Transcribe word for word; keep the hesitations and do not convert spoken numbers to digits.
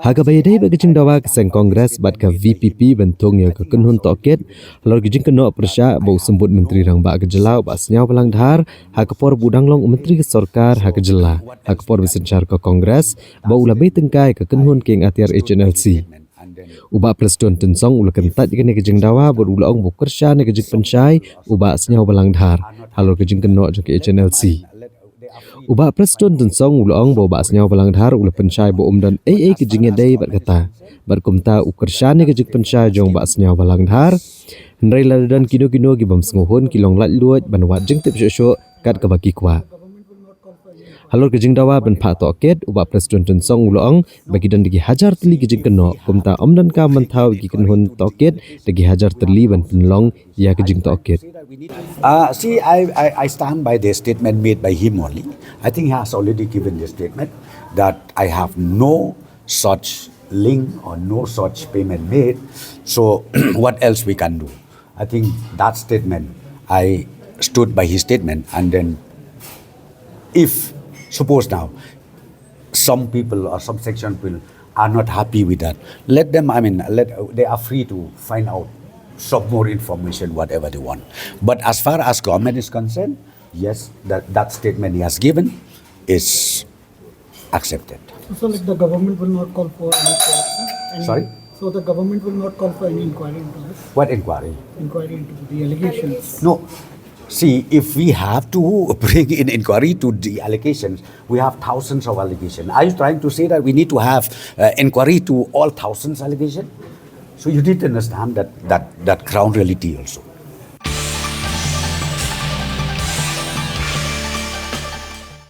Ha kaba ïadei bad ka jingdawa ka seng Congress bad ka VPP ban thung ïa ka kynhun tohkit halor ka jingkynnoh pyrshah ba u Symbud Myntri Rangbah ka jylla u Bah Sniawbhalang Dhar ha ka por ba u dang long u myntri ka sorkar ha ka jylla, ha ka por ba synshar ka Congress ba u la bei tyngkai ka kynhun kieng atiar HNLC. U Bah Prestone Tynsong u la kyntait ïa kane ka jingdawa bad u la ong ba u kyrshan ïa ka jingpynshai u Bah Sniawbhalang Dhar halor ka jingkynnoh jong ka HNLC. U Bah Prestone Tynsong u la ong ba u Bah Sniawbhalang Dhar u la pynshai ba um don ei ei ka jingïadei bad kata, bad kumta u kyrshan ïa ka jingpynshai jong u Bah Sniawbhalang Dhar. Hynrei lada don kino kino ki bym sngewhun ki long laitluid ban wad jingtip shuh shuh kat kaba ki kwah. Halor ka jingdawa ban phah tohkit, u Bah Prestone Tynsong u la ong ba ki don da ki hajar tylli ki jingkynnoh, kumta ym donkam ban thaw ïa ki kynhun tohkit da ki hajar tylli ban pynlong ïa ka jingtohkit. Uh, see, I, I, I stand by the statement made by him only. I think he has already given the statement that I have no such link or no such payment made. So, what else we can do? I think that statement, I stood by his statement, and then if, suppose now, some people or some section people are not happy with that, let them, I mean, let, they are free to find out some more information, whatever they want. But as far as government is concerned, yes, that, that statement he has given is accepted. So, like, the government will not call for any corruption? Any, Sorry? So the government will not call for any inquiry into this? What inquiry? Inquiry into the allegations? No. See, if we have to bring in inquiry to the allegations, we have thousands of allegations. Are you trying to say that we need to have uh, inquiry to all thousands allegations? So you need to understand that, that, that ground reality also.